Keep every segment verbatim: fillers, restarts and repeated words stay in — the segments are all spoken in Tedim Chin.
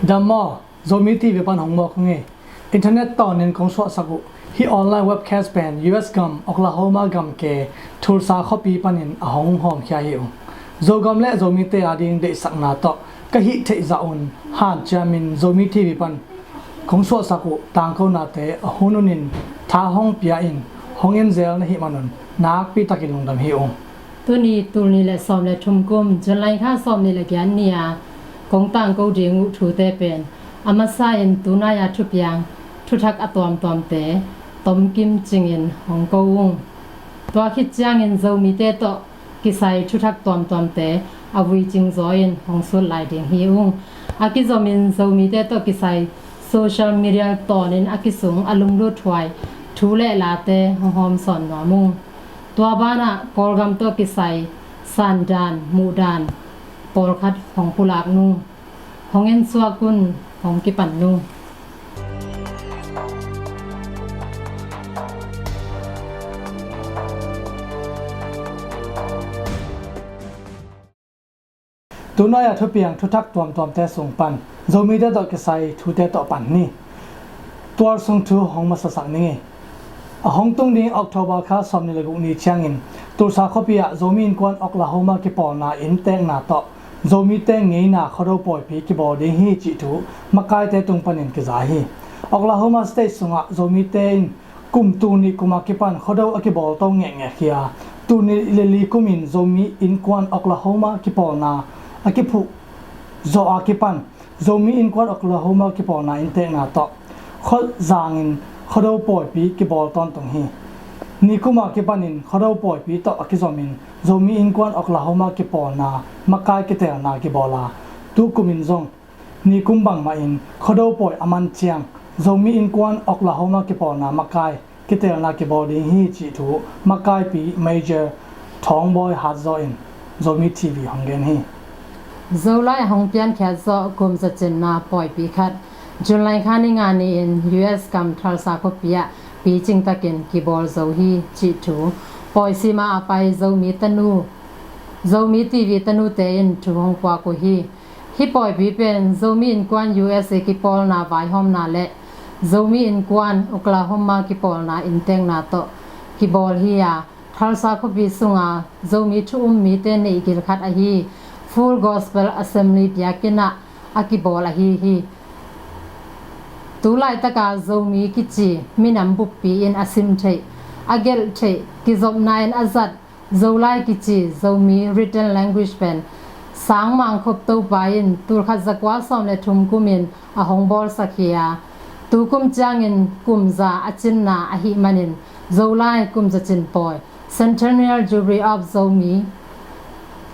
Dam maw, Zomi T V pan hong mawk ung ei. Internet tawnin kong suahsak uh hih online webcast pen U S gam Oklahoma gam ke Tulsa khuapi panin a hong hawmkhia hi ung. Zogam le Zomite ading deihsakna tawh ka hih theih zah un hanciamin Zomi T V pan kong suahsak uh tangkonate a hun unin tha hong pia in hong enzel na hih manun nakpi takin lungdam hi ung. Tuni tul nih le sawm le thum kum July kha sawm nih le giat ni-a kong tangko ding uh thute pen a masa in tunai-a thupiang thuthak a tuamtuamte tomkim cingin hong ko ung. Tua khit ciangin Zomite tawh kisai thuthak tuamtuamte a vui cingzaw in hong sut lai ding hi ung. A kizomin Zomite tawh kisai social media tawnin a kisung a lunglut huai thu le late hong hawmsawn nuam ung. Tua banah Kawlgam tawh kisai sandan muhdan pawlkhat hong pulak nung. Hong ensuak un, hong kipan nung. Tunai-a thupiang thuthak tuamtuamte sung pan Zomite tawh kisai thute tawh pan ni. Tual sung thu hong masasak ning ei. A hong tung ding October kha sawm nih le guk ni ciangin Tulsa khuapi ah Zomi Innkuan Oklahoma kipawlna inntekna tawh Zomite ngeina Khuado pawipi kibawl ding hi cih thu makaite tung panin kiza hi. Oklahoma State sungah Zomite in kum tul nih kum a kipan Khuado a kibawl to ngekngek hi a, tul nih le li kumin Zomi Innkuan Oklahoma kipawlna a kiphuh zawh a kipan Zomi Innkuan Oklahoma kipawlna inntekna tawh khuazangin Khuado pawipi kibawl tawntung hi. Nikum a kipanin Khuado pawipi tawh a kizomin Zomi Innkuan Oklahoma kipawlna makai kitelna kibawl a, tukumin zong nikum bangmahin Khuado pawi a man ciang Zomi Innkuan Oklahoma kipawlna makai kitelna kibawl ding hi cih thu makaipi Major Thawngbawi Hatzaw in Zomi T V hong gen hi. Zolai a hong piankhiat zawh kum zacinna pawipi khat July kha ni nga ni-in U S gam Tulsa khuapi ah picing takin kibawl zo hi cih thu pawisima a pai Zomi tanu, Zomi T V tanute in thu hong puak uh hi. Hih pawipi pen Zomi Innkuan U S A kipawlna vaihawmna le Zomi Innkuan Oklahoma kipawlna inntekna tawh kibawl hi a, Tulsa khuapi sunga Zomi thu um mite neih gil khat ahi Full Gospel Assembly biakinn ah a kibawl ahi hi. Tulaitaka Zomi kici minam buppi in a sim theih, a gelh theih, kizopna in a zat Zolai kici Zomi written language pen Sangmang Khoptopa in tulkhat zakua sawm le thum kumin a hong bawlsak hi a, tukum ciangin kum za a cinna ahih manin Zolai kum zacin pawi, Centennial Jubilee of Zomi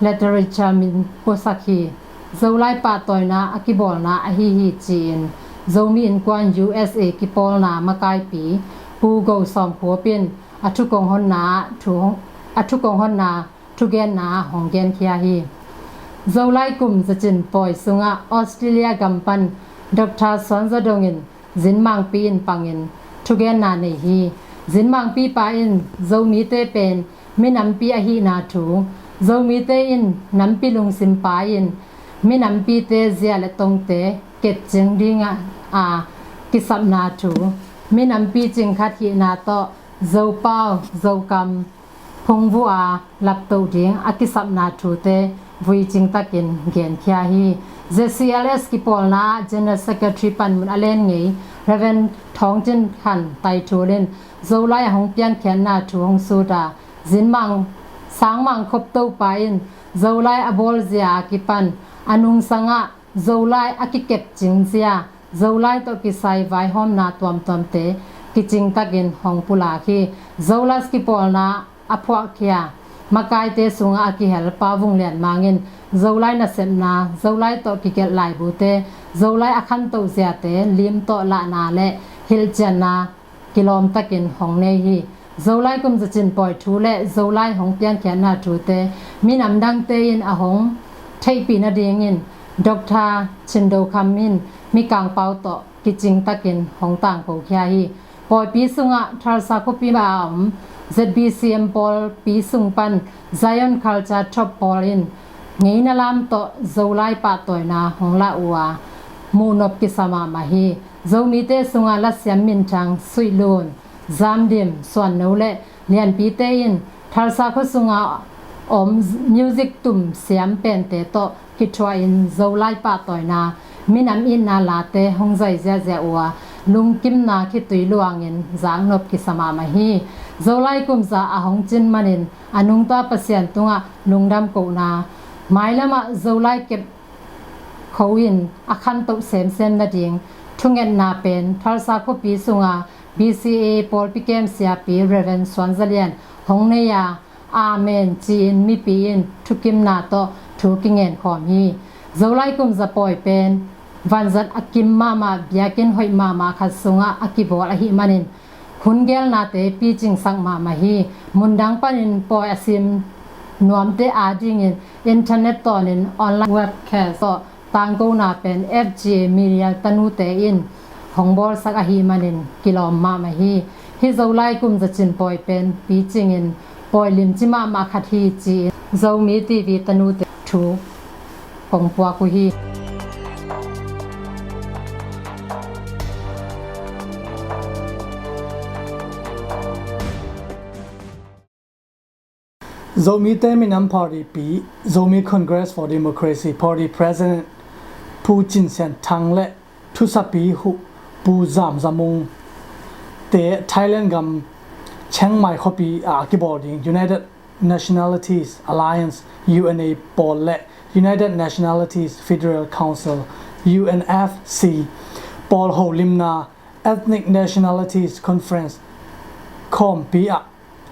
Literature min puasak hi. Zolai pahtawina a kibawlna ahi hi ci-in Zomi Innkuan U S A kipawlna makaipi Pu Go Sawm Khuap in a thukong honna ah thu hong, a thukong honna thugenna ah hong genkhia hi. Zolai kum zacin pawi sungah Australia gam pan Doctor Suan Za Dong in Zinmangpi in pangin thugenna nei hi. Zinmangpi pa in Zomite pen minampi ahihna thu, Zomite in nampi lungsim pai-in minampite zia le tongte kepcing dingah a kisapna thu, minampi cingkhat hihna tawh Zopau, Zokam phungvuh a laptoh ding a kisapna thute vuicing takin genkhia hi. Z C L S kipawlna ah General Secretary panmun a len ngei Rev. Thawng Cin Khan Taithul in Zolai a hong piankhiatna thu hong sut a, Zinmang, Sangmang Khoptopa in Zolai a bawlzia a kipan a nungsangah Zolai a kikepcingzia, Zolai tawh kisai vaihawmna tuamtuamte kicing takin hong pulak hi. Zolas kipawlna a phuahkhia makaite sungah a kihel Pa Vung Lian Mang in Zolai nasepna, Zolai tawh kigelh laibute, Zolai a khantoh ziate lim tawh lahna le hilhcianna kilawm takin hong nei hi. Zolai kum zacin pawi thu le Zolai hong piankhiatna thute minam dangte in a hong theihpih nadingin Doctor Cin Do Kham in Mikang Pau tawh kicing takin hong tangkokhia hi. Pawipi sungah Tulsa khuapi ah a om Z B C M pawlpi sung pan Zion Culture Top pawl in ngeina lam tawh Zolai pahtawina hong lah uh a, muhnop kisa mahmah hi. Zomite sungah lasiam minthang, suihlun, zamdim, suanno le lianpite in Thalsa khua sunga om music tum siam pente tawh kithuahin Zolai pahtawina, minam itna late hong zai ziahziah uh a, lungkimna khitui luangin zaknop kisa mahmah hi. Zolai kumza a hong cin manin a nungta Pasian tungah lungdam kohna, mailamah Zolai kep kho in a khantoh semsem nading thungetna pen Thalsa khuapi sunga B C A pawlpi kem siapi Reverend Suan Za Lian hong nei a, Amen ci-in mipi in thukimna tawh thu kingen khawm hi. Zolai kumza pawi pen vanzat a kim mahmah biakinn hoih mahmah khat sungah a kibawl ahih manin hun gelnate picingsak mahmah hi. Mundang panin pawi a sim nuamte adingin internet tawnin online webcast tawh tangkona pen F G A Media tanute in hong bawlsak ahih manin kilawm mahmah hi. Hih Zolai kumza cin pawi pen picingin pawi limci mahmah khat hi ci-in Zomi T V tanute thu kong puak uh hi. Zomite Minam Party pi, Zomi Congress for Democracy Party President Pu Cin Sian Thang le thusapi huh Pu Zam Za Mung te Thailand gam Chiang Mai khuapi ah kibawl ding United Nationalities Alliance, U N A, pawl le United Nationalities Federal Council, U N F C, pawl holimna Ethnic Nationalities Conference khawmpi ah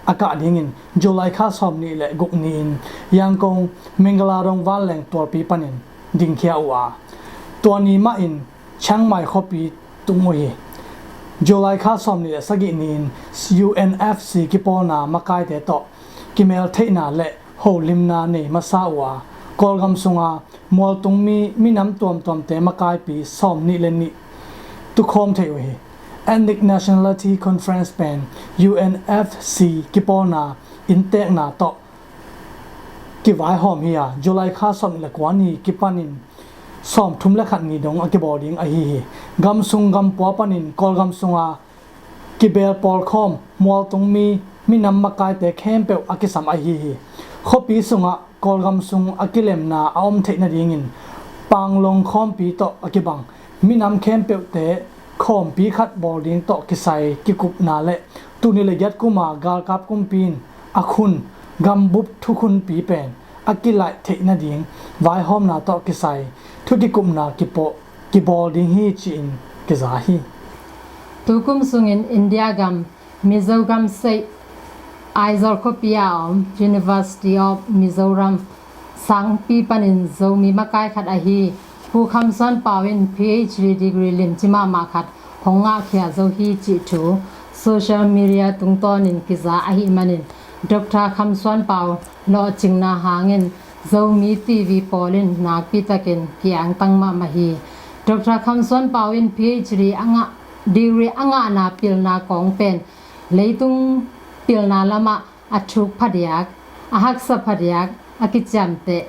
a kah dingin July kha sawmnih le guk ni-in Yangon Mingala Dong vanleng tualpi panin dingkhia uh a, tua ni mahin Chiang Mai khuapi tung uh hi. July kha sawmnih le sagih ni-in U N F C kipawlna makaite tawh kimeltheihna le holimna nei masa uh a, Kawlgam sunga mualtungmi minam tuamtuamte makaipi sawmnih le nih tukhawm thei uh hi. Ethnic Nationality Conference pen U N F C kipawlna inntekna tawh kivaihawm hi a, July kha sawmnih le kua ni kipanin sawmthum le khat ni dong a kibawl ding ahi hi. Gamsung gampua panin Kawlgam sunga kibeel pawlkhawm mualtungmi minam makaite khempeuh a kisam ahi hi. Khuapi sungah Kawlgam sung a kilemna a om theih nadingin Panglong khawmpi tawh a kibang minam khempeuhte khawmpi khat bawl ding tawh kisai kikupna le tul nih le giat kuma galkap kumpi in a khun gambup thukhunpi pen a kilaih theih nading vaihawmna tawh kisai thukikupna kipawh kibawl ding hi ci-in kiza hi. Tukum sungin India gam Mizoram State Aizawl khuapi a om University of Mizoram sangpi panin Zomi makai khat ahi Pu Kham Suan Pau in P H D degree limci mahmah khat hong ngahkhia zo hi cih thu social media tungtawnin kiza ahih manin Doctor Kham Suan Pau lawhcingna hangin Zomi T V pawl in nakpi takin ki-angtang mahmah hi. Doctor Kham Suan Pau in P H D a ngah, degree a ngahna pilna kawng pen leitung pilna lamah a thuk phadiak, a haksa phadiak, a kiciamteh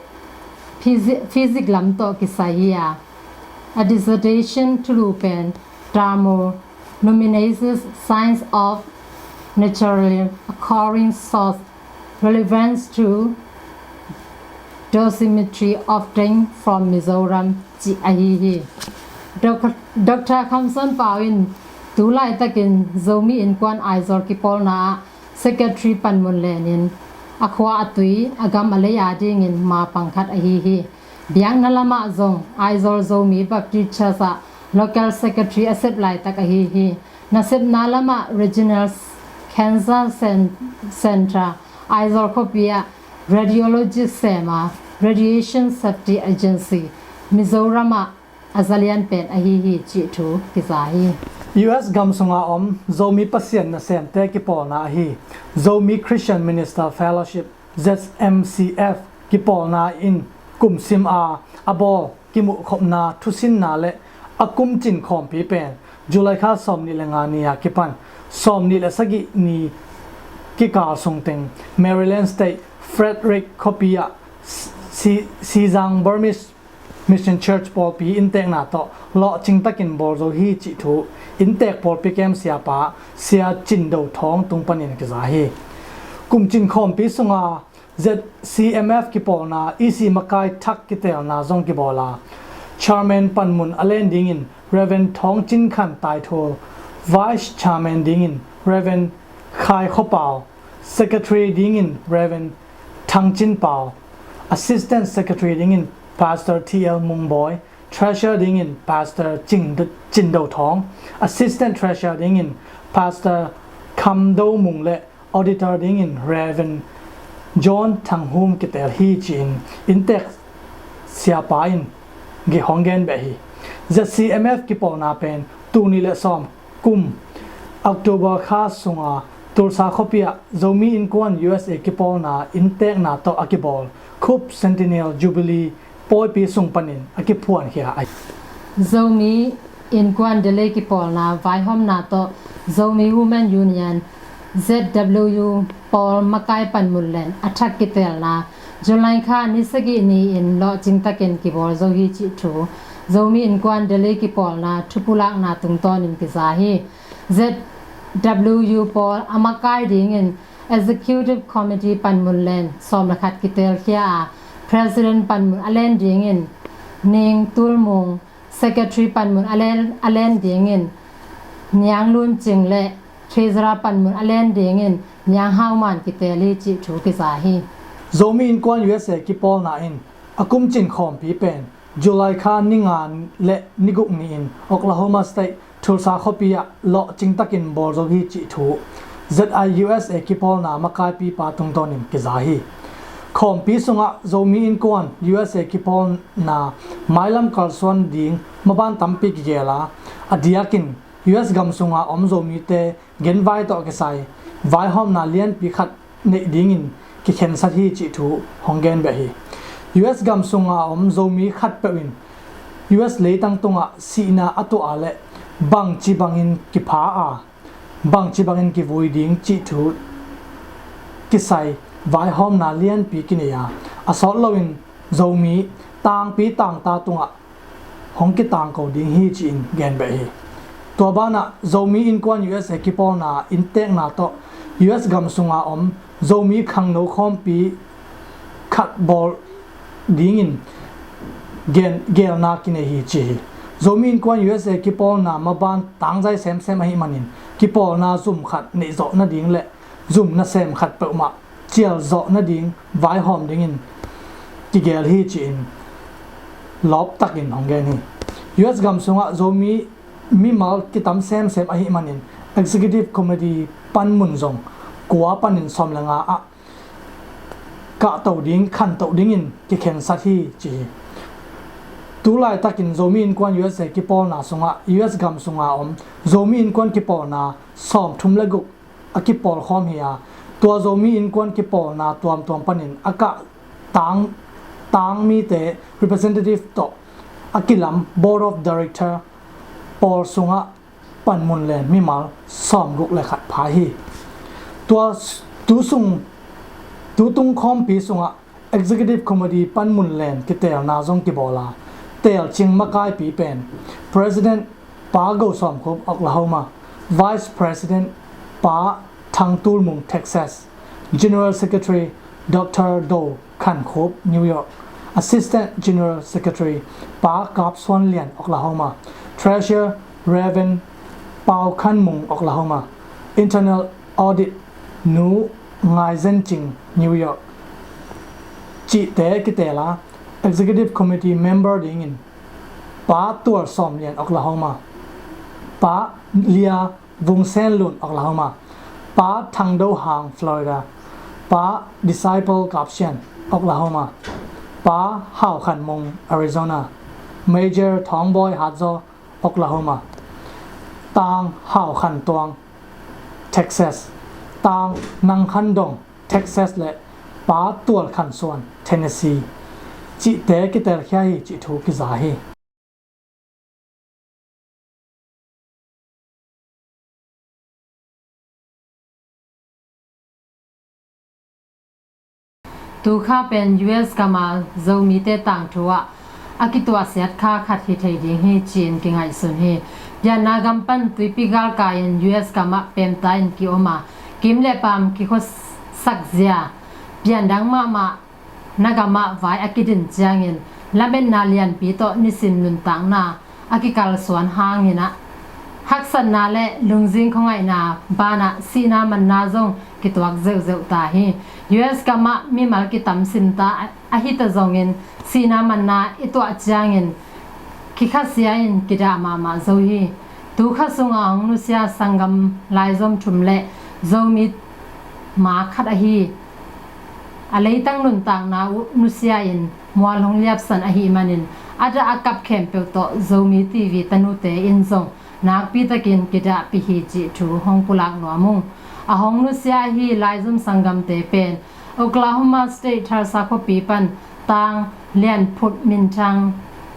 physi-, physics lam tawh kisai hi a, a dissertation thulu pen Thermonuclear Science of Naturally Occurring Source Relevance to Dosimetry Obtained from Mizoram cih ahi hi. Doc-, Doctor Kham Suan Pau in tu laitakin Zomi Innkuan Aizawl kipawlna ah Secretary panmun lenin a khua a tui a gam a lei a dingin mapang khat ahi hi. Biakna lamah zong Aizawl Zomi Baptist Church ah Local Secretary a sep laitak ahi hi. Nasepna lamah Regional Cancer Cen-, Center Aizawl khuapi ah Radiologist sem a, Radiation Safety Agency Mizoram ah a zalian pen ahi hi cih thu kiza hi. U S gam sunga om Zomi Pasian nasemte kipawlna ahi Zomi Christian Minister Fellowship, Z M C F, kipawlna in kumsim a a bawl kimuhkhopna thusinna le a kumcin khawmpi pen July kha sawmnih le nga ni a kipan sawmnih le sagih ni kikal sungteng Maryland State Frederick khuapi ah Si-, Sizang Burmese Mission Church pawlpi inntekna tawh lawhcing takin bawl zo hi cih thu inntek pawlpi kem siapa Sia Cin Do Thawng tung panin kiza hi. Kumcin khawmpi sunga Z C M F kipawlna E C makai thak kiteelna zong kibawl a, Chairman panmun a len dingin Rev. Thawng Cin Khan Taithul, Vice Chairman dingin Rev. Khai Khaw Pau, Secretary dingin Rev. Thang Cin Pau, Assistant Secretary dingin Pastor T L Mung Bawi, Treasurer dingin Pastor Cin, Cin Do Thawng, Assistant Treasurer dingin Pastor Kham Do Mung le Auditor dingin Rev. John Thang Hum kiteel hi ci-in inntek siapa in hong gen beh hi. Z C M F kipawlna pen tul nih le sawm kum October kha sunga Tulsa khuapi ah Zomi Innkuan U S A kipawlna inntekna tawh a kibawl Khup Centennial Jubilee pawipi sung panin a kiphuankhia ahi. Zomi Innkuan Delhi kipawlna vaihawmna tawh Zomi Women Union, Z W U, pawl makai panmun len a thak kiteelna July kha ni sagih ni-in lawhcing takin kibawl zo hi cih thu Zomi Innkuan Delhi kipawlna thupulakna tungtawnin kiza hi. Z W U pawl a makai dingin Executive Committee panmun len sawm le khat kiteelkhia a, President panmun a len dingin Ning Tul Mung, Secretary panmun a len, a len dingin Niang Lun Cing le Treasurer panmun a len dingin Niang Hau Man kiteel hi cih thu kiza hi. Zomi Innkuan U S A kipawlna in a kumcin khawmpi pen July kha ni nga le ni guk ni-in Oklahoma State Tulsa khuapi ah lawhcing takin bawl zo hi cih thu Z I U S A kipawlna makaipipa tungtawnin kiza hi. Khawmpi sungah Zomi Innkuan U S A kipawlna mailam kalsuan ding maban tampi kigel a, a diakin U S gam sunga om Zomite genvai tawh kisai vaihawmna lianpi khat neih dingin kikhensat hi cih thu hong gen beh hi. U S gam sunga om Zomi khatpeuh in U S leitang tungah sihna a tuah a le bangci bangin kipha a, bangci bangin kivui ding cih thu kisai vaihawmna lianpi kinei a, a sawt loin Zomi tangpi tangta tungah hong kitangko ding hi ci-in gen beh hi. Tua banah Zomi Innkuan U S A kipawlna inntekna tawh U S gam sunga om Zomi khangno khawmpi khat bawl dingin gen, gelna kinei hi ci hi. Zomi Innkuan U S A kipawlna maban tangzai semsem ahih manin kipawlna zum khat neihzawh nading le zum nasem khat peuhmah cialzawh nading vaihawm dingin kigel hi ci-in lawptakin hong gen hi. U S gam sungah Zomi mimal kitam semsem ahih manin Executive Committee panmun zong kua panin sawm le nga ah kahto ding, khanto dingin kikhensat hi ci hi. Tulaitakin Zomi Innkuan U S A kipawlna sungah U S gam sunga om Zomi Innkuan kipawlna sawmthum le guk a kipawlkhawm hi a, tua Zomi Innkuan kipawlna tuamtuam panin a kah tang, tang mite representative tawh a kilam Board of Director pawl sungah panmun len mimal sawmguk le khat pha hi. Tua s-, tu sung, tu tung khawmpi sungah Executive Committee panmun len kiteelna zong kibawl a, teelcing makaipi pen President Pa Go Sawm Khup, Oklahoma, Vice President Pa Thang Tul Mung, Texas, General Secretary Doctor Do Khan Khup, New York, Assistant General Secretary Pa Kap Suan Lian, Oklahoma, Treasurer Reverend Pau Khan Mung, Oklahoma, Internal Audit Nu Ngai Zen Cing, New York, cihte kiteel a, Executive Committee member dingin Pa Tual Sawm Lian, Oklahoma, Pa Lia Vung Sen Lun, Oklahoma, Pa Thang Do Hang, Florida, Pa Disciple Kap Sian, Oklahoma, Pa Hau Khan Mung, Arizona, Major Thawng Bawi, Hat Zaw, Oklahoma, Tang Hau Khan Tuang, Texas, Tang Nang Khan Dong, Texas le Pa Tual Khan Suan, Tennessee, cihte kiteelkhia hi cih thu kiza hi. Tukha pen U S gam a Zomite tangthu ah a kituahsiat kha khat hi thei ding hi ci-in kingaihsun hi. Pianna gam pan tuipi galkai-in U S gamah pemta in ki-om a, kim le paam kikhuasak zia, piandang mahmah na gamah vai a kidin ciangin lametna lianpi tawh nisim nuntakna a kikalsuan hangin ah haksatna le lungzing khuangaihna banah sihna manna zong kituak zeuhzeuh ta hi. U S gamah mimal kitamsimta ahita zongin sihna manna i tuah ciangin kikhasia in kidah mahmah zo hi. Tukha sunga hong nusia sanggam laizom thum le Zomi ma khat ahi a leitang nuntakna uh nusia in mual hong liapsan ahih manin a dah a kap khempeuh tawh Zomi T V tanute in zong nakpi takin kidahpih hi cih thu hong pulak nuam ung. A hong nusia ahi laizom sanggamte pen Oklahoma State Tulsa khuapi pan tang Lianphut Minthang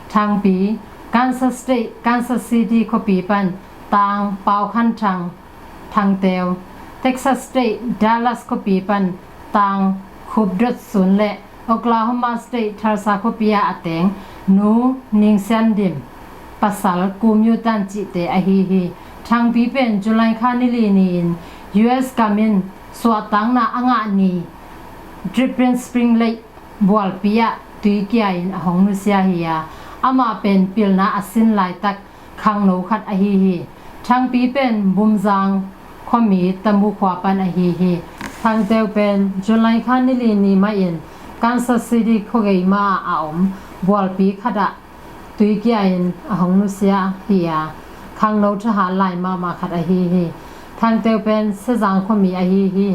Thangpi, Kansas State Kansas City khuapi pan tang Pau Khan Thang Thangteu, Texas State Dallas khuapi pan tang Khup Dot Sun le Oklahoma State Tulsa khuapi ah a teng Nu Ning Sian Dim, pasal Kum Yu Tan cihte ahi hi. Thangpi pen July kha ni li ni-in U S gam in suahtakna a ngah ni Dripping Spring Lake bualpi ah tuikia in a hong nusia hi a, amah pen pilna a sin laitak khangno khat ahi hi. Thangpi pen Bumzang khuami Tamu khua pan ahi hi. Thangteu pen July kha ni li ni mah in Kansas City khuagei mah ah a om bualpi khat ah tuikia in a hong nusia hi a, khangno thahat lai mahmah khat ahi hi. Thangteu pen Sezang khuami ahi hi.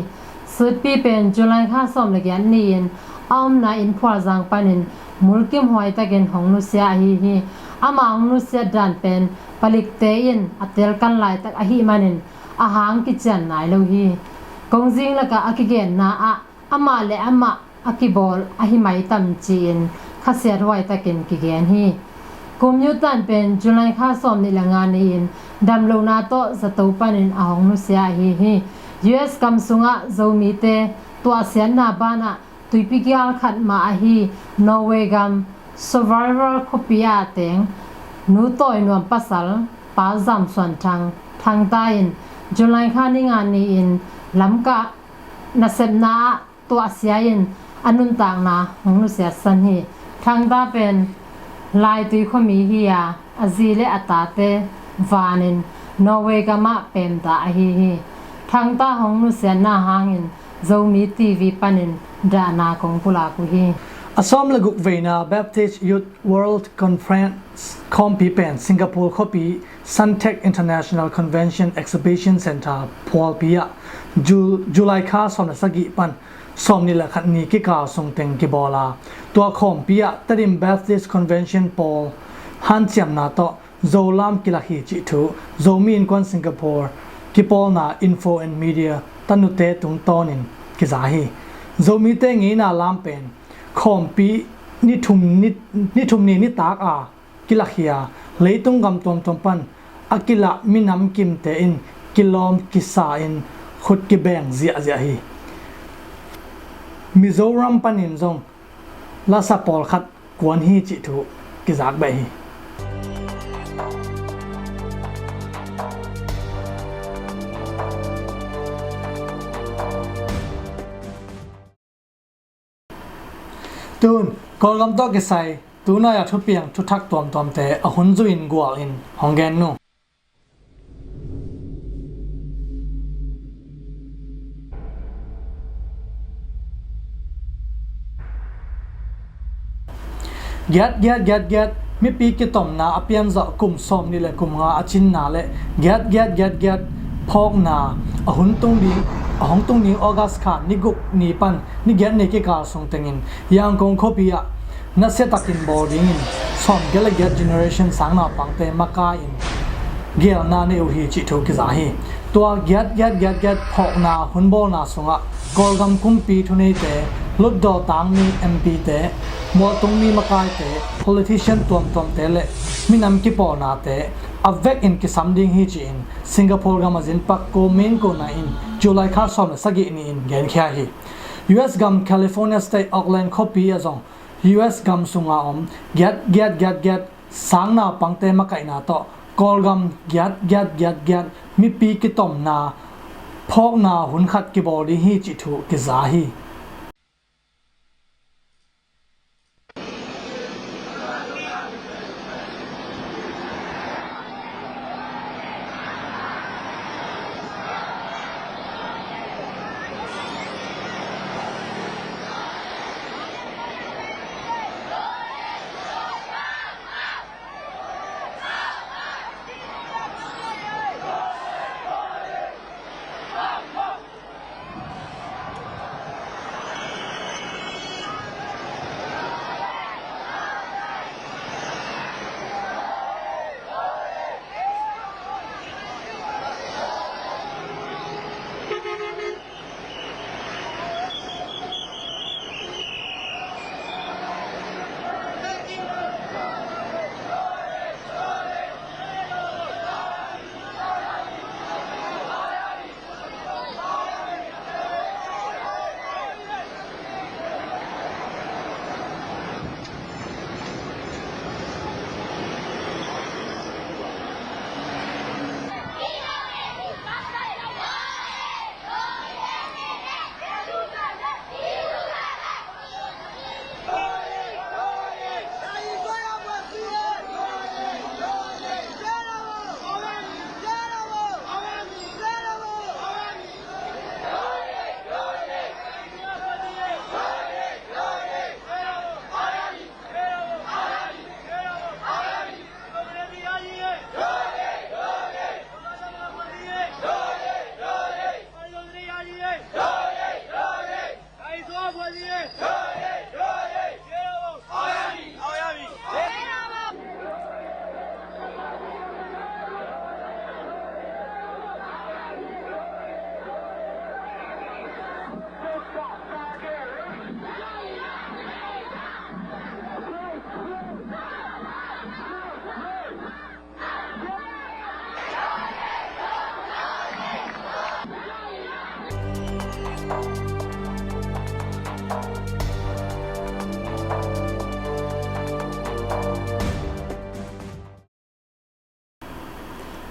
Sutpi pen July kha sawm le giat ni-in a omna inn Phualzang panin mulkimhuai takin hong nusia ahi hi. Amah hong nusiat dan pen palikte in a telkan laitak ahih manin a hang kician nai lo hi. Kongzing lakah a kigenna ah amah le amah a kibawl ahi mai tam ci-in khasiat huai takin kigen hi. Kum Yu Tan pen July kha sawm nih le nga ni-in damlohna tawh zato panin a hong nusia ahi hi. U S gam sungah Zomite tuahsiatna banah tuipi kial khat mah ahi Norway gam Survivor khuapi ah teng Nu Tawi Nuam pasal Pa Zam Suan Thang Thangta in July kha ni nga ni-in Lamka nasepna ah tuahsia in a nuntakna hong nusiatsan hi. Thangta pen Laitui khuami hi a, a zi le a tate vanin Norway gamah pemta ahi hi. Thangta hong nusiatna hangin Zomi T V panin dahna kong pulak uh hi. A sawm le guk veina Baptist Youth World Conference khawmpi pen Singapore khuapi Suntec International Convention Exhibition Centre phualpi ah Ju-, July kha sawm le sagih pan sawm nih le khat ni kikal sung teng kibawl a, tua khawmpi ah Tedim Baptist Convention pawl hanciamna tawh Zolam kilak hi cih thu Zomi Innkuan Singapore kipawlna Info and Media tanute tungtawnin kiza hi. Zomite ngeina lam pen khawmpi ni thum ni, ni thum ni nitak a kilak hi a, leitung gam tuamtuam pan a kilah minam kimte in kilawm kisa in khut kibeng ziahziah hi. Mizoram panin zong lasa pawlkhat kuan hi cih thu kizak beh hi. Tun Kawlgam tawh kisai tunai-a thupiang thuthak tuamtuamte a hun zui-in gual in hong gen nu. Giat giat giat giat, mipi kitomna a pianzawh kum sawm nih le kum nga a cinna le giat giat giat giat phawkna a hun tung ding, a hong tung ding August kha ni guk ni pan ni giat ni kikal sung tengin Yangon khuapi ah nasia takin bawl dingin sawm giat le giat generation sang naupangte makai in gelna nei uh hi cih thu kiza hi. Tua giat giat giat giat phawkna hun bawlna sungah Kawlgam kumpi thuneite, lutdaw tangmi M P te, mualtungmi makaite, politician tuamtuamte le minam kipawlnate a vekin kisam ding hi ci-in Singapore gam a zinpak Ko Min Ko Na in July kha sawm le sagih ni-in genkhia hi. U S gam California State Oakland khuapi ah zong U S gam sunga om giat giat giat giat sang naupangte makaihna tawh Kawlgam giat giat giat giat mipi kitomna phawkna hun khat kibawl ding hi cih thu kiza hi.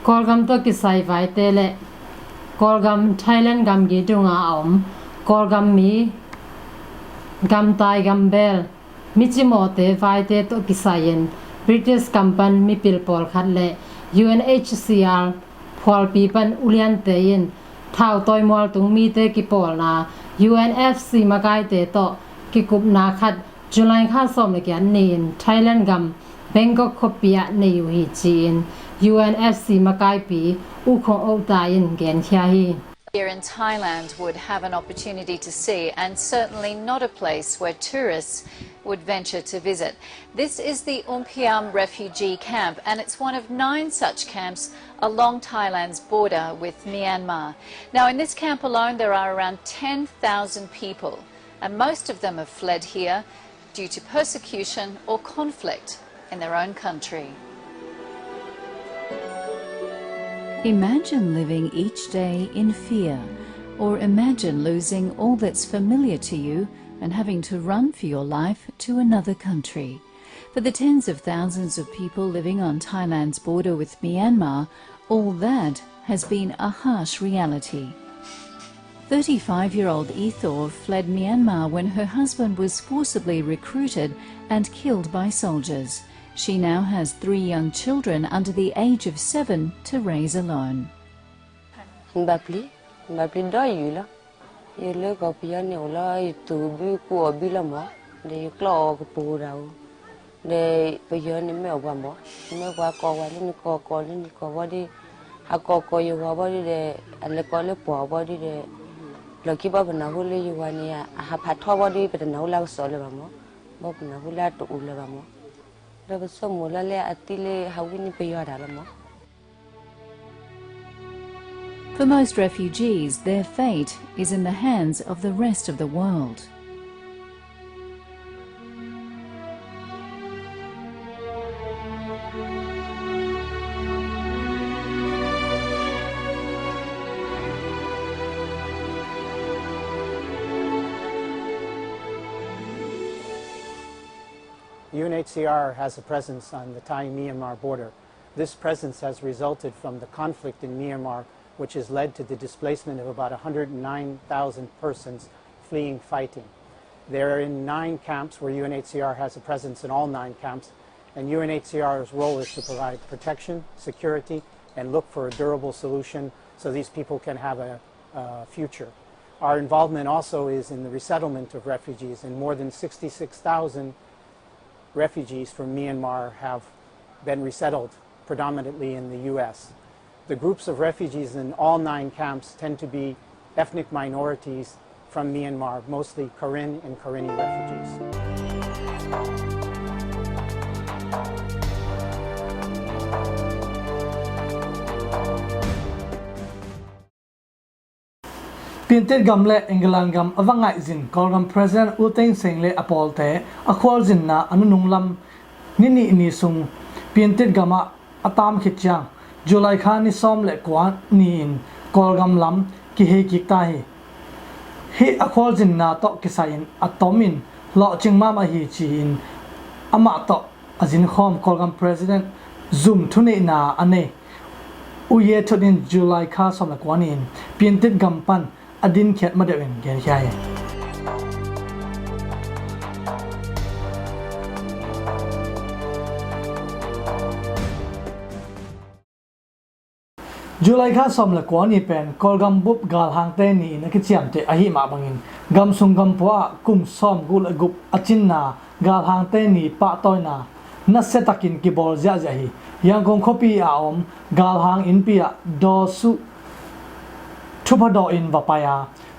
Kawlgam tawh kisai vaite le Kawlgam Thailand gamgi dunga a om Kawlgam mi gamtai gambel micimawhte vaite tawh kisai-in British kam pan mipil pawlkhat le U N H C R phualpi pan uliante in thautawi mualtung mite kipawlna U N F C makaite tawh kikupna khat July kha sawm le giat ni-in Thailand gam Bangkok khuapi ah nei uh hi ci-in U N F C makaipi U Khong Ota in genkhia hi. Here in Thailand would have an opportunity to see, and certainly not a place where tourists would venture to visit. This is the Umpiam refugee camp, and it's one of nine such camps along Thailand's border with Myanmar. Now, in this camp alone, there are around ten thousand people, and most of them have fled here due to persecution or conflict in their own country. Imagine living each day in fear, or imagine losing all that's familiar to you and having to run for your life to another country. For the tens of thousands of people living on Thailand's border with Myanmar, all that has been a harsh reality. Thirty-five-year-old Ethor fled Myanmar when her husband was forcibly recruited and killed by soldiers. She now has three young children under the age of seven to raise alone. Bapli, bapli doi yu la. Yu le ko pia ni la yu tu bi ku bi la mo. De yu klo ko pu da u. De pia ni me wa mo. Me wa ko wa le ni ko ko le ni ko wa di. Ha ko ko yu wa wa di de. A le ko le po wa di de. Lo ki ba ba na hu le yu wa ni a ha pa tho wa di ba na hu la so le ba mo. Ba ba na hu la tu u le ba mo. Le ba so mo la le a ti le ha wi ni pia da la mo. For most refugees, their fate is in the hands of the rest of the world. U N H C R has a presence on the Thai-Myanmar border. This presence has resulted from the conflict in Myanmar, which has led to the displacement of about a hundred and nine thousand persons fleeing fighting. They're in nine camps where U N H C R has a presence in all nine camps, and U N H C R's role is to provide protection, security, and look for a durable solution so these people can have a, a future. Our involvement also is in the resettlement of refugees, and more than sixty-six thousand refugees from Myanmar have been resettled, predominantly in the U S. The groups of refugees in all nine camps tend to be ethnic minorities from Myanmar, mostly Karen and Karenni refugees. ပြင်သစ် gam le England gam a va ngaihzin Kawlgam President U Thein Sein le a pawlte a khualzinna a nunung lam ni nih ni sung ပြင်သစ် gamah a tam khit ciang July kha ni sawm le kua ni-in Kawlgam lam kihei kik ta hi. Hih a khualzinna tawh kisai-in a tomin lawhcing mahmah hi ci-in amah tawh a zinkhawm Kawlgam President zum thuneihna a nei U Ye Thut in July kha sawm le kua ni-in ပြင်သစ် gam pan a dinkhiat madeuhin genkhia hi. July kha sawm le kua ni pen Kawlgam bup galhangte ni-in a kiciamteh ahih mah bangin gam sung gam pua ah kum sawm guk le guk a cinna galhangte ni pahtawina nasia takin kibawl ziahziah hi. Yangon khuapi a om galhang innpi ah dawsuh thupha dawh in va pai a,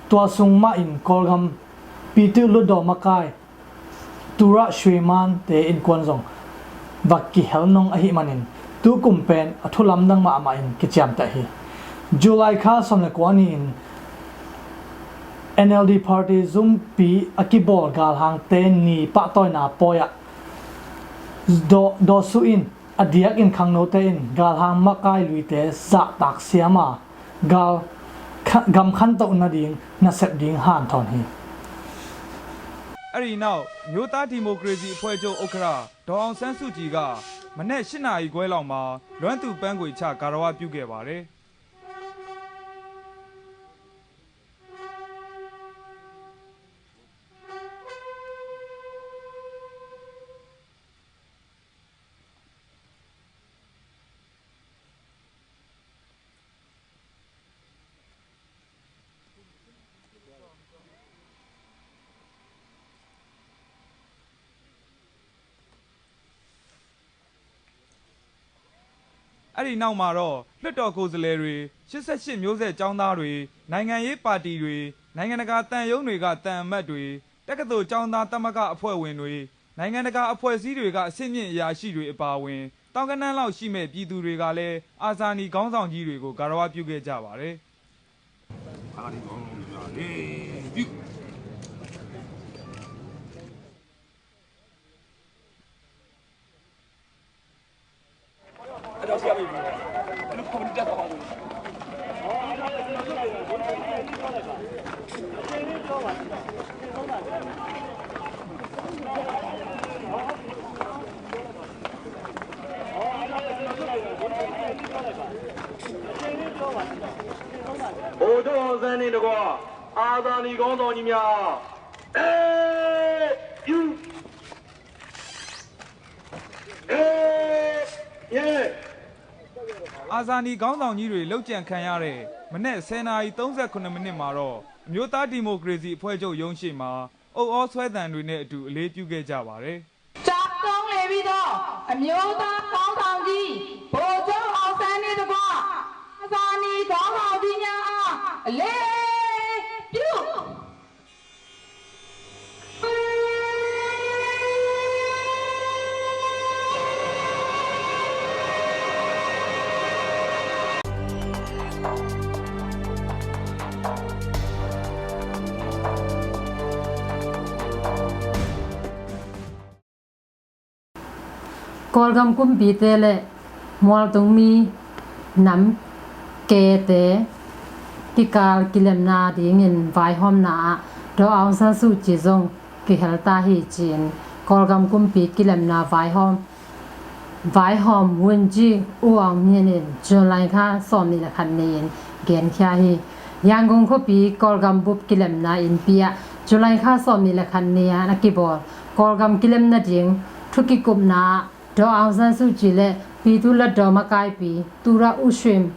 tua sung mahin Kawlgam pitu lutdaw makai Tura Shweman te innkuan zong va kihel nong ahih manin tukum pen a thu lamdang mahmah in kiciamteh hi. July kha sawm le kua ni-in N L D party zumpi a kibawl galhangte ni pahtawina pawi ah daw, dawsuh in a diakin khangnote in galhang makai luite zahtak siam a gal kha-, gam khantoh nading nasep ding hanthawn hi. အဲ့ဒီနောက် မျိုးသားဒီမိုကရေစီအဖွဲ့ချုပ်ဥက္ကဋ္ဌ ဒေါ်အောင်ဆန်းစုကြည်က မနက်ရှစ်နာရီခွဲလောက်မှာ လွမ်းသူ့ပန်းခွေချ ဂါရဝပြုခဲ့ပါတယ်။ အဲ့ဒီနောက်မှာတော့ လွှတ်တော်ကိုယ်စားလှယ်တွေ၊ ရှစ်ဆယ့်ရှစ်မျိုးဆက်ကျောင်းသားတွေ၊ နိုင်ငံရေးပါတီတွေ၊ နိုင်ငံတကာသံရုံးတွေက သံအမတ်တွေ၊ တက္ကသိုလ်ကျောင်းသားသမဂ္ဂအဖွဲ့ဝင်တွေ၊ နိုင်ငံတကာအဖွဲ့အစည်းတွေက အဆင့်မြင့်အရာရှိတွေအပါအဝင် သောင်းဂဏန်းလောက်ရှိမဲ့ ပြည်သူတွေကလည်း အာဇာနည်ခေါင်းဆောင်ကြီးတွေကို ဂါရဝပြုခဲ့ကြပါတယ်။ အိုဒိုစန်နေတကွာ အာဇာနည်ခေါင်းဆောင်ကြီးများ အဲယူ အဲယဲ အာဇာနည်ခေါင်းဆောင်ကြီးတွေ လုပ်ကြံခံရတဲ့ မနက်ဆယ်နာရီ သုံးဆယ့်ခုနစ်မိနစ်မှာတော့ အမျိုးသားဒီမိုကရေစီအဖွဲ့ချုပ်ရုံးရှေ့မှာ ဥသြဆွဲသံတွေနဲ့အတူ အလေးပြုခဲ့ကြပါတယ်။ ကျဆုံးနေပြီးသော အမျိုးသားခေါင်းဆောင်ကြီး ဗိုလ်ချုပ်အောင်ဆန်းနှင့်တကွ အာဇာနည်ခေါင်းဆောင်ကြီးများအား အလေးပြု။ Kawlgam kumpite le mualtung mi nam kete kikal kilemna dingin vaihawmna ah Daw Aung San Suu Kyi zong kihel ta hi ci-in Kawlgam kumpi kilemna vaihawm, vaihawm Wunji U Aung Myint in July kha sawmnih le khat ni-in genkhia hi. Yangon khuapi Kawlgam bup kilemna innpi ah July kha sawmnih le khat ni-a a kibawl Kawlgam kilem nading thu kikupna ah Daw Aung San Suu Kyi le Pi Tu Hluttaw makaipi Tura U Shwe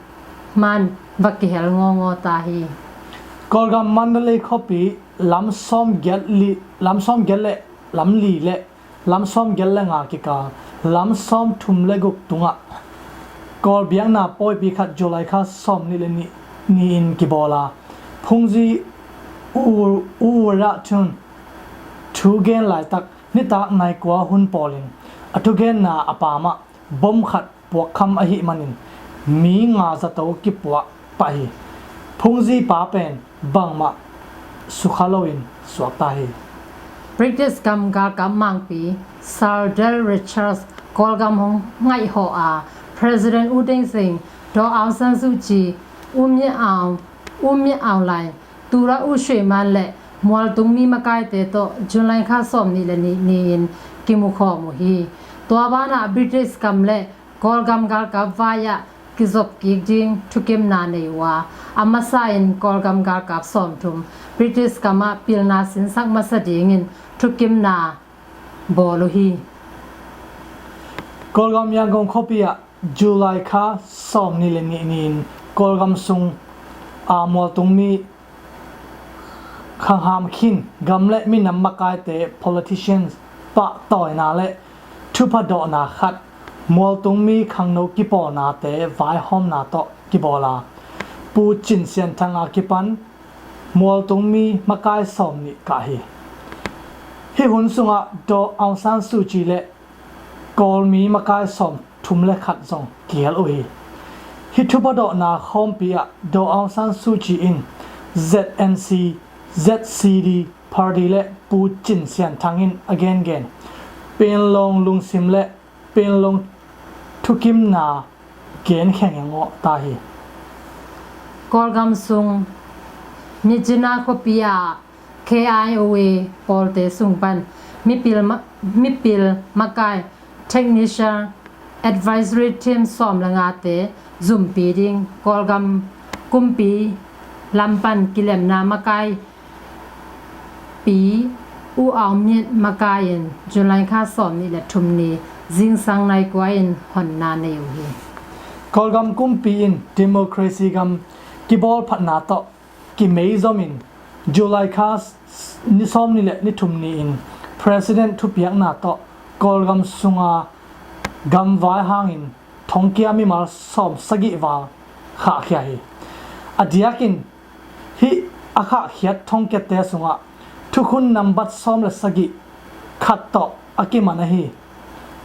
Myint va kihel ngawngawta hi. Kawlgam Mandalay khuapi lam sawmgiat li, lam sawmgiat le lam li le lam sawmgiat le nga kikal lam sawmthum le guk tungah Kawl biakna pawipi khat July kha sawmnih le nih ni-in kibawl a, phungzi U, U Win Ra Thun thugen laitak nitak nai kua hun pawlin a thugenna a paamah bom khat puakkham ahih manin mi nga zato kipuah pah hi. Phungzipa pen bangmah sukha loin suakta hi. British gam galkap mangpi Sir Dale Richards Kawlgam hong ngaihhawh a, President U Thein Sein, Daw Aung San Suu Kyi, U Myint Aung, U Myint Aung Hlaing, Tura U Shwe Myint le mualtung mi makaite tawh July kha sawmnih le nih ni-in kimukhawm uh hi. Tua banah British gam le Kawlgam galkap vai-ah kizop kik ding thukimna nei uh a, a masa in Kawlgam galkap sawmthum British gamah pilna sinsak masa dingin thukimna bawl uh hi. Kawlgam Yangon khuapi ah July kha sawmnih le nih ni-in Kawlgam sung a mualtung mi khangham khin gam le minam makaite politicians pahtawina le thupha dawhna khat mualtung mi khangno kipawlnate vaihawmna tawh kibawl a, Pu Cin Sian Thang a kipan mualtung mi makai sawmnih kah hi. Hih hun sungah Daw Aung San Suu Kyi le Kawlmi makai sawmthum le khat zong kihel uh hi. Hih thupha dawhna khawmpi ah Daw Aung San Suu Kyi in Z N C, Z C D party le Pu Cin Sian Thang in a gengen Panglong lungsim le Panglong thukimna genkhia ngawngawta hi. Kawlgam sung Myitkyina khuapi ah K I O A pawlte sung pan mipil ma-, mipil makai technician advisory team sawm le ngate zumpi ding Kawlgam kumpi lam pan kilemna makaipi U Aung Myint makai in July kha sawmnih le thum ni zingsang nai kua in honna nei uh hi. Kawlgam kumpi in democracy gam kibawlphatna tawh kimeizomin July kha s-, ni sawmnih le ni thum ni-in President thupiakna tawh Kawlgam sunga gamvai hangin thongkia mimal sawmsagih val khahkhia hi. A diakin hih a khahkhiat thongkiate sungah thukhun nambat sawm le sagih khat tawh a kiman ahi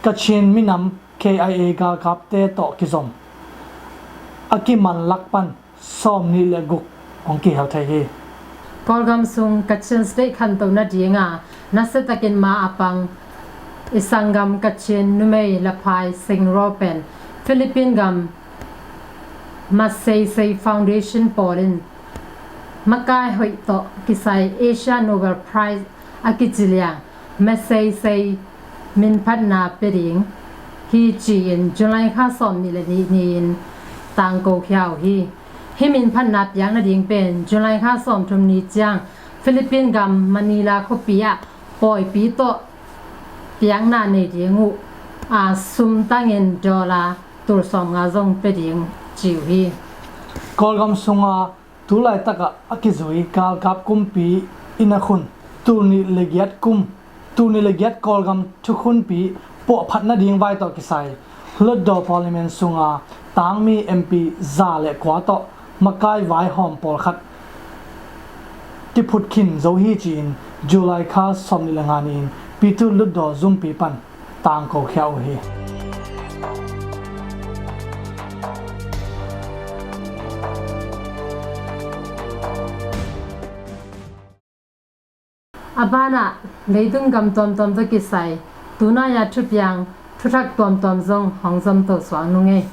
Kachin minam K I A galkapte tawh kizom a kiman lak pan sawmnih le guk hong kihel thei hi. Kawlgam sung Kachin State khanto nadinga nasiatakin ma a pang i sanggam Kachin numei Laphai Singh Raw pen Philippine gam Magsaysay Foundation pawl in makai hoih tawh kisai Asia Nobel Prize a kici liang Magsaysay minphatna pia ding hi ci-in July kha sawmnih le nih ni-in tangko khia uh hi. Hih minphatna piak nading pen July kha sawmthum ni ciang Philippine gam Manila khuapi ah pawipi tawh piakna nei ding uh a, sum tangin dollar tul sawmnga zong pia ding ci uh hi. Kawlgam sunga tu laitakah a kizui galkap kumpi inn a khun tul nih le giat kum, tul nih le giat Kawlgam thukhunpi puahphat nading vai tawh kisai Hlutdaw Parliament sunga tangmi M P za le kua tawh makai vaihawm pawlkhat kiphut khin zo hi ci-in July kha sawmnih le nga ni-in Pyithu Hlutdaw zumpi pan tangko khia uh hi. A banah leitung gam tuamtuam tawh kisai tunai-a thupiang thuthak tuamtuam zong hong zomto suak nung ei.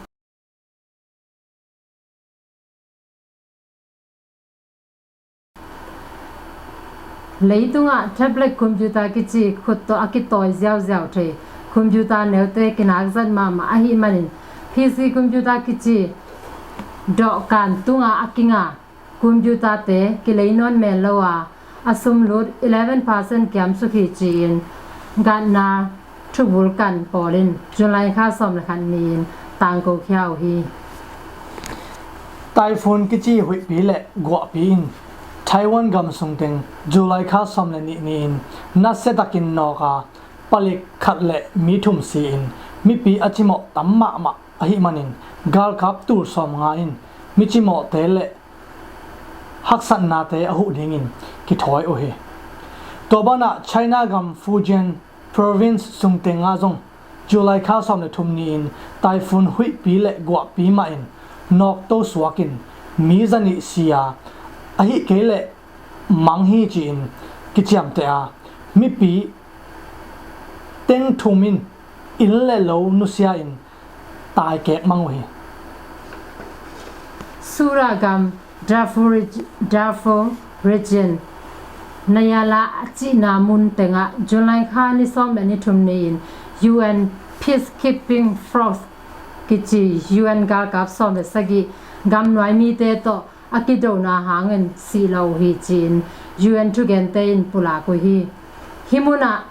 Leitungah tablet computer kici khut tawh a kitawi ziauziau thei computer neute kinak zat mahmah ahih manin P C computer kici dawhkan tungah a kinga computer-te kilei nawn men lo a, a sum lut eleven percent kiam suk hi ci-in Gartner thubul kan pawl in July kha sawm le khat ni-in tangko khia uh hi. Typhoon kici huihpi le guahpi in Taiwan gam sung teng July kha sawm le nih ni-in nasia takin nawk a, palik khat le mi thum si-in mipi a cimawh tam mahmah ahih manin galkap tul sawm nga in mi cimawhte le haksatnate a huh dingin kithawi uh hi. Tua banah China gam Fujian Province sung tengah zong July kha sawm le thum ni-in typhoon huihpi le guahpi mah in nawkto suakin mi zanih si a, ahih kei leh mang hi ci-in kiciamteh a, mipi teng thum in inn le lo nusia in taikek mang uh hi. Sura gam Darfur, Darfur Region Nayala a cihna mun tengah July kha ni sawm le ni thum ni-in U N Peacekeeping Force kici U N galkap sawm le sagih gamnuai mite tawh a kidona hangin sih lo uh hi ci-in U N thugente in pulak uh hi. Hih munah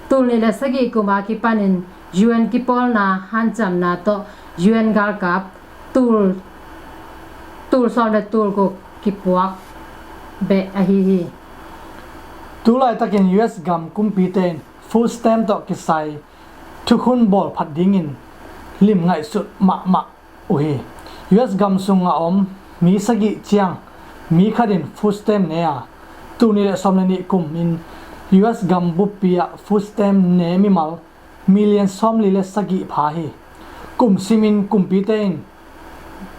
tul nih le sagih kuma kipanin U N kipawlna hanciamna tawh U N galkap tul, tul sawm le tul guk kipuak beh ahi hi. Tulaitakin U S gam kumpite in food stamp tawh kisai thukhun bawlphat dingin lim ngaihsut mahmah uh hi. U S gam sungah a om mi sagih ciang mi khatin food stamp ne a, tul nih le sawm le nih kum in U S gam buppi ah food stamp ne mimal million sawmli le sagih pha hi. Kum simin kumpite in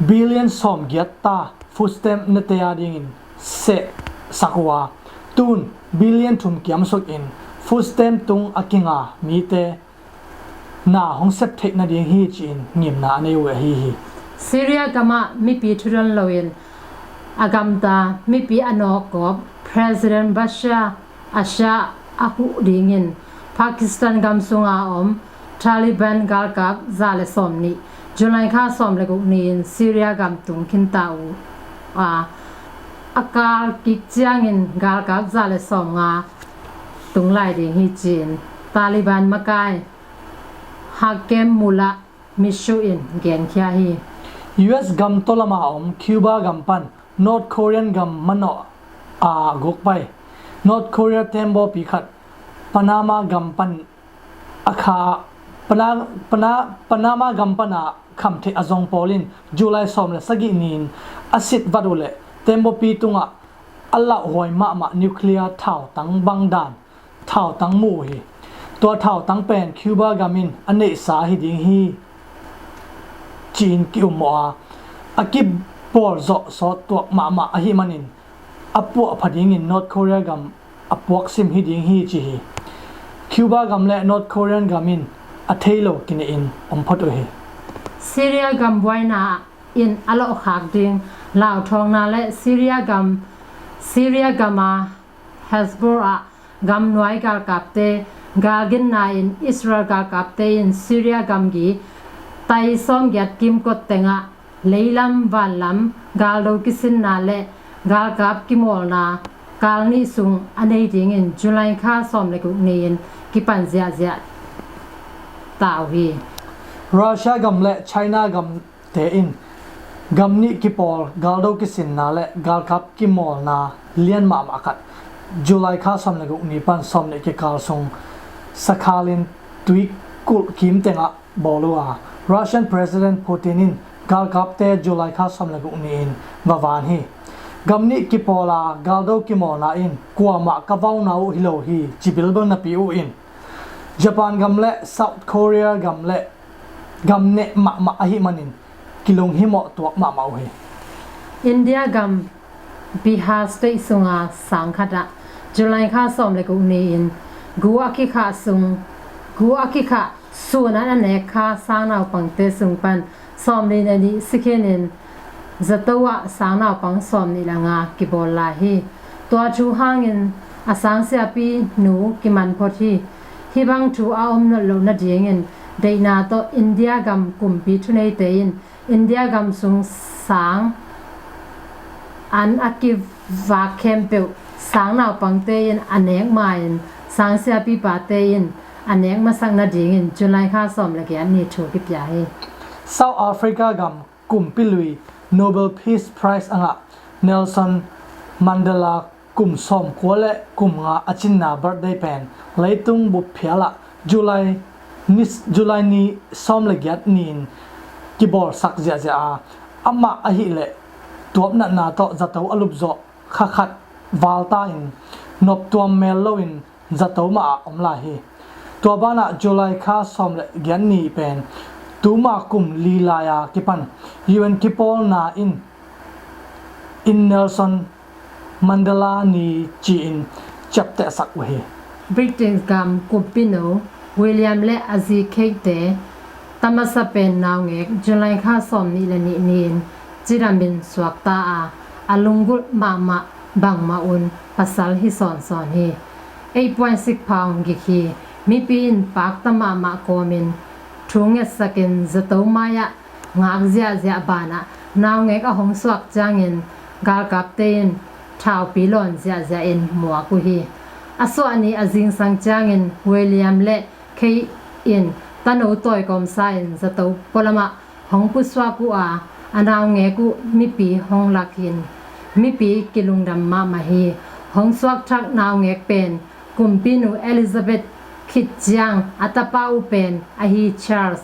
billion sawmgiat ta food stamp nete a dingin sehsak uh a, tun billion thum kiamsuk in food stamp tung a kinga mite na hong sep theih nading hi ci-in ngimna a nei uh ahi hi. Syria gamah mipi thudon loin a gamta mipi a nawkgawp President Bashar Assad a huh dingin Pakistan gam sunga om Taliban galkap za le sawm nih July kha sawm le guk ni-in Syria gam tung khinta uh a, a kal kik ciangin galkap za le sawm nga tung lai ding hi ci-in Taliban makai Hakem Mullah Mishu in genkhia hi. U S gam tawlama om Cuba gam pan North Korean gam manawh a guk pai. North Korea tembawpi khat Panama gam pan a kha Pana, Pana, Panama gam pana khamtheih a zong pawl in July sawm le sagih ni-in a sit vat uh leh tembawpi tungah a lauhuai mahmah nuclear thautang bang dan thautang mu uh hi. Tua thautang pen Cuba gam in a neihsa hi ding hi ci-in ki-ummawh a, a kibawlzawh sawt tuak mahmah ahih manin a puahpha dingin North Korea gam a puaksim hi ding hi ci hi. Cuba gam le North Korean gam in a thei lo kinehin om phot uh hi. Syria gam buaina in a lawhkhak ding lauthawngna le Syria gam, Syria gama Hezbollah gamnuai galkapte galginna in Israel galkapte in Syria gamgi tai sawmgiat kimkot tengah leilam vanlam galdo kisinna le galkap kimawlna kal nih sung a nei dingin July kha sawm le guk ni-in kipan ziahziah ta uh hi. Russia gam le China gam te in gam nih kipawl galdo kisinna le galkap kimawlna lian mahmah khat July kha sawm le guk ni pan sawm nih kikal sung Sakhalin tuikulh kim tengah bawl uh a, Russian President Putin in galkapte July kha sawm le guk ni-in va van hi. Gam nih kipawl a galdo kimawlna in kuamah ka vauna uh hi lo hi ci bilbel napi uh in Japan gam le South Korea gam le gam neh mahmah ahih manin kilunghimawh tuak mahmah uh hi. India gam Bihar State sunga sang khatah July kha sawm le guk ni-in gu a kikhah sung, gu a kikhah sun an a nek kha sang naupangte sung pan sawmli le nih si khinin zato ah sang naupang sawmnih le nga kibawl lai hi. Tua thu hangin A sangsiapi nu kiman phot hi. Hih bang thu a om nawn loh nadingin deihna tawh India gam kumpi thuneite in India gam sung sang an a kivak khempeuh sang naupangte in a nek ma-in sangsiapi pate in a nek masak nadingin July kha sawm le giat ni thu kipia hi. South Africa gam kumpi lui Nobel Peace Prize a ngah Nelson Mandela kum sawmkua le kum nga a cinna birthday pen leitung bup phial ah July ni, July ni sawm le giat ni-in kibawlsak ziahziah a, amah ahileh tuapnatna tawh zato a lupzawh kha khat valta in noptuam mel loin zato mah ah om lai hi. Tua banah July kha sawm le giat ni pen tuma kum li lai-a kipan U N kipawlna in, in Nelson Mandela ni ci-in ciaptehsak uh hi. Britain gam kumpinu William le a zi Kate-te tamasa pen naungek July kha sawm nih le nih ni-in cidamin suakta a, a lunggulh mahmah bangmah un pasal hi sawnsawn hi. Eight point six pound gik hi. Mipi in pakta mahmah kawmin thu ngetsakin zato mai-ah ngak ziahziah banah naungek a hong suak ciangin galkapte in thaupi lawn ziahziah in muak uh hi. A suah ni a zingsang ciangin William le Kate in tano tawi kawmsa in zato pualamah hong pusuak uh a, a naungek uh mipi hong lakin mipi kilungdam mahmah hi. Hong suakthak naungek pen kumpinu Elizabeth khit ciang a tapa uh pen ahi Charles,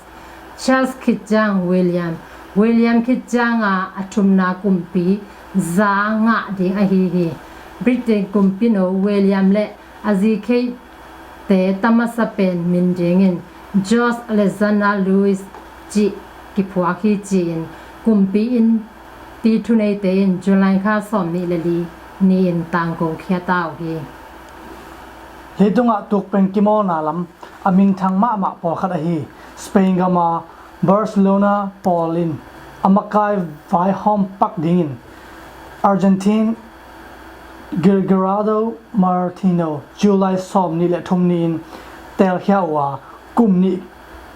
Charles khit ciang William, William khit cianga a thumna kumpi za ngah ding ahi hi. Britain kumpinu William le a zi Kate-te tamasa pen min dingin George Alexander Louis cih kiphuak hi ci-in kumpi innpi thuneite in July kha sawm nih le li ni-in tangko khia ta uh hi. Leitungah tukpeng kimawlna lam a minthang mahmah pawlkhat ahi Spain gama Barcelona pawl in a makai vaihawm pak dingin Argentine Gerardo Martino July sawm nih le thum ni-in teelkhia uh a, kum nih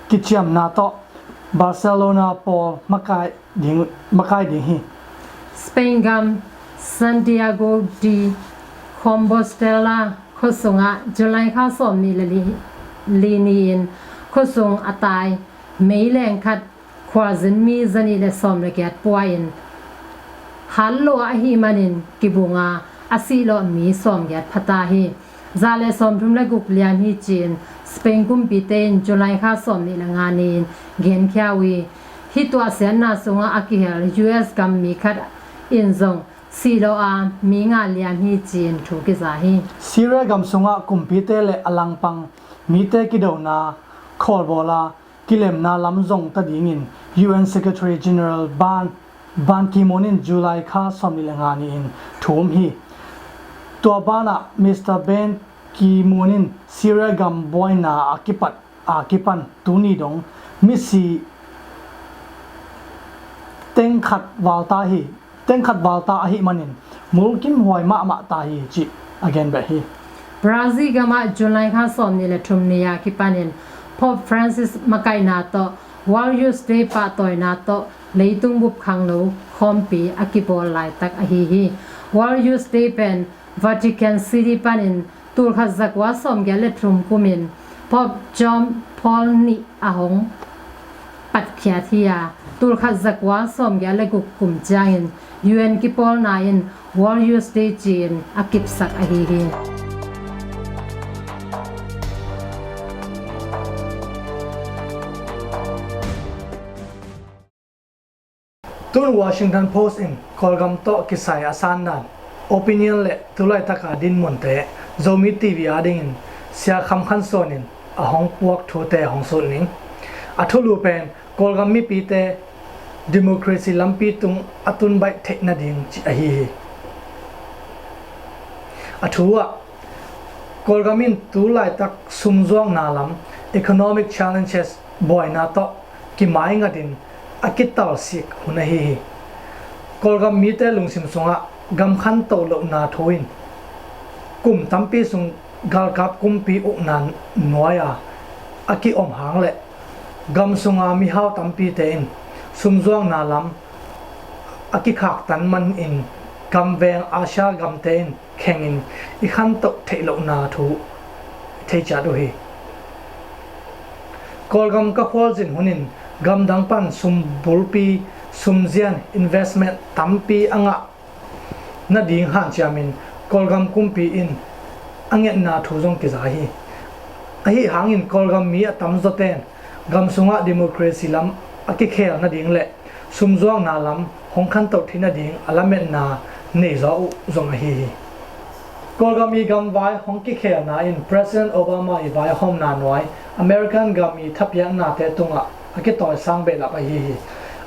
kiciamna tawh Barcelona pawl makai ding, makai ding hi. Spain gam Santiago de Compostela khuasungah July kha sawm nih le li, li ni-in khuasung a tai meileng khat khualzin mi zanih le sawm le giat pua-in hat lua ahih manin kibunga a sihlawh mi sawm giat phata hi. Za le sawmthum le guk liam hi ci-in Spain kumpite in July kha sawm nih le nga ni-in genkhia uh hi. Hih tuahsiatna sungah a kihel U S gam mi khat in zong sihlawh a mi nga liam hi ci-in thu kiza hi. Syria gam sungah kumpite le a langpang mite kidona khawlbawla kilemna lam zong ta dingin U N Secretary General Ban, Ban Ki-moon in July kha sawm nih le nga ni-in thu um hi. Tua banah Mister Ban Ki-moon in Syria gam buaina a kipat a kipan tuni dong misi tengkhat valta hi, tengkhat valta ahih manin mulkimhuai mahmah ta hi cih a gen beh hi. Brazil gamah July kha sawm nih le thum ni-a kipanin Pope Francis makaihna tawh World Youth Day pahtawina tawh leitung bup khangno khawmpi a kibawl laitak ahi hi. World Youth Day pen Vatican City panin tulkhat zakua sawmgiat le thum kumin Pope John Paul nih a hong patkhiat hi a, tulkhat zakua sawmgiat le guk kum ciangin U N kipawlna in World Youth Day ci-in a kipsak ahi hi. Tun Washington Post in Kawlgam tawh kisai a sandan opinion le tulaitaka dinmunte Zomi T V adingin Sia Kham Khan Sawn in a hong puak thute hong sut ning. A thulu pen Kawlgam mipite democracy lampi tung a tun baih theih nading cih ahi hi. A thu ah Kawlgam in tulaitak sumzuakna lam economic challenges buaina tawh kimaingatin a kitalsik hun ahi hi. Kawlgam mite lungsim sungah gam khantoh lohna thu in Kum tampi sung galkap kumpi ukna nuai-a a ki-om hang le gam sunga mihau tampite in sumzuakna lam a kikhaktan manin gamveng Asia gamte in khengin i khantoh theih lohna thu thei ciat uh hi. Kawlgam ka khualzin hunin gamdang pan sumbulpi, sumzian, investment tampi a ngah nading hanciamin Kawlgam kumpi in a ngetna thu zong kiza hi. Ahi hangin Kawlgam mi a tamzawten gam sungah democracy lam a kikhel nading le sumzuakna lam hong khantoh theih nading a lametna neizaw uh zong ahi hi. Kawlgam i gamvai hong kikhelna in President Obama i vaihawmna nuai American gam i thapiaknate tungah a kitawisang behlap ahi hi.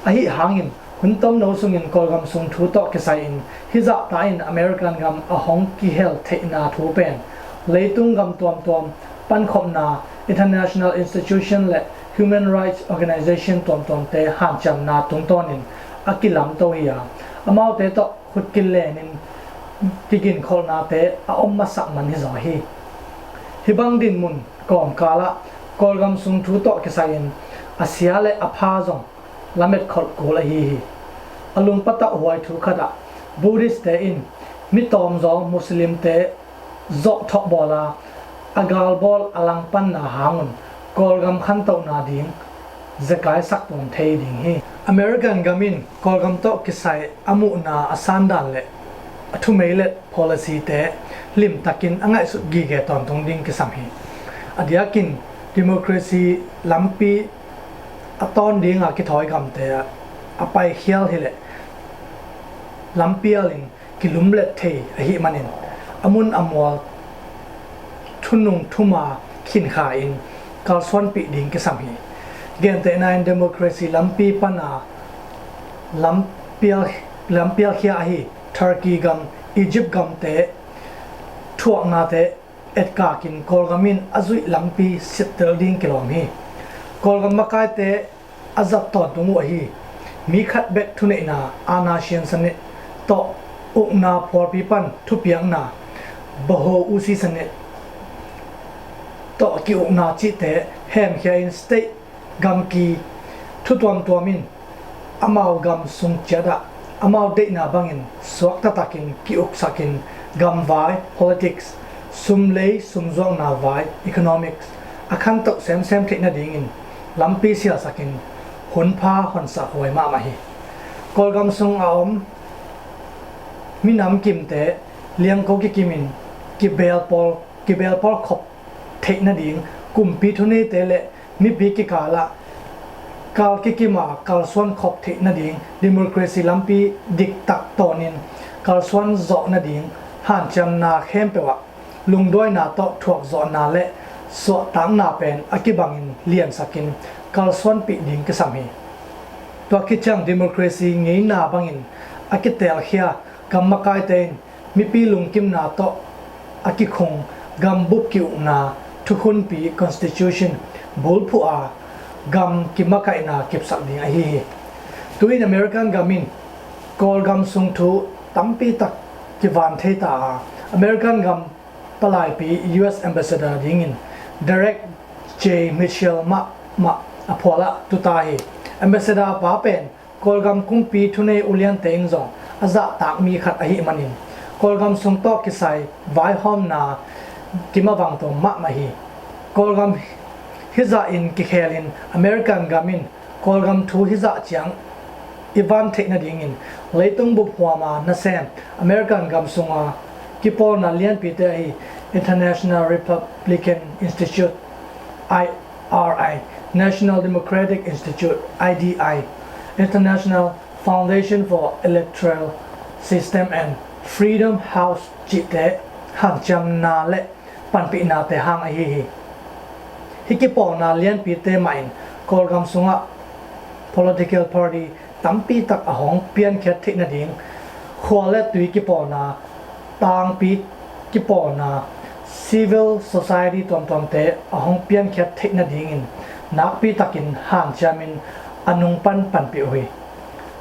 Ahi hangin hun tomno sungin Kawlgam sung thu tawh kisai-in hizahta in American gam a hong kihel theihna thu pen leitung gam tuamtuam pankhopna, international institution le human rights organization tuamtuamte hanciamna tungtawnin a kilamto hi a, amaute tawh khut kilenin kiginkholhnate a om masak man hizaw hi. Hih bang dinmun kawmkalah Kawlgam sung thu tawh kisai-in a sia le a pha zong lamet kholh kul ahi hi. A lungpatah huai thu khatah Buddhist-te in mi tawmzaw Muslim-te zawh thawhbawla a galbawl a langpanna hangun Kawlgam khantohna ding zekai sak tuam thei ding hi. American gam in Kawlgam tawh kisai a muhna a sandan le a thumeilet policy-te limtakin a ngaihsut gige tawntung ding kisam hi. A diakin democracy lampi a tawn dinga kithawi gamte a paikhial hileh lampialin kilumlet thei ahih manin a mun a mual thunung thuma khinkha-in kalsuanpih ding kisam hi. Gentehna in democracy lampi pana lampial, lampialkhia ahi Turkey gam, Egypt gamte thuaknate etkakin Kawlgam in a zuih lampi sittel ding kilawm hi. Kawlgam makaite a zat tawntung uh ahi mi khat bek thuneihna, aana siansanih tawh ukna phualpi pan thupiakna, baho usi sanih tawh ki-ukna cihte hemkhia-in state gamki thu tuamtuam in amau gam sung ciatah amau deihna bangin suak taktakin ki-uksakin gamvai, politics, sumlei sumzuakna vai, economics, a khantoh semsem theih nadingin lampi sialsakin hunpha honsak huai mahmah hi. Kawlgam sung a om minam kimte liangko kikimin kibelpawl, kibelpawl khop theih nading, kumpi thuneite le mipi kikalah kal kikima kalsuan khop theih nading, democracy lampi diktak tawnin kalsuan zawh nading hanciamna khempeuh ah lungduaina tawh thuakzawhna le suahtakna pen a kibangin liansakin kalsuanpih ding kisam hi. Tua khit ciang democracy ngeina bangin a kitelkhia gam makaite in mipi lungkimna tawh a kikhung gambup ki-ukna thukhunpi constitution bulphuh a gam kimakaihna kipsak ding ahi hi. Tu-in American gam in Kawlgam sung thu tampi tak kivan thei ta a, American gam palaipi U S Ambassador dingin Derek J Mitchell mahmah a phualah tuta hi. Ambassador pa pen Kawlgam kumpi thunei uliante in zong a zahtak mi khat ahih manin Kawlgam sung tawh kisai vaihawmna kimavang tua mahmah hi. Kawlgam hizah in kikhelin American gam in Kawlgam thu hizah ciang i van theih nadingin leitung bup huama nasem American gam sunga kipawlna lianpite ahi International Republican Institute, I R I, National Democratic Institute, I D I, International Foundation for Electoral System and Freedom House cihte hanciamna le panpihnate hang ahi hi. Hih kipawlna lianpite mahin Kawlgam sungah political party tampi tak a hong piankhiat theih nading, khua le tui kipawlna, tangpi kipawlna, civil society tuamtuamte a hong piankhiat theih nadingin nakpi takin hanciamin a nungpan panpih uh hi.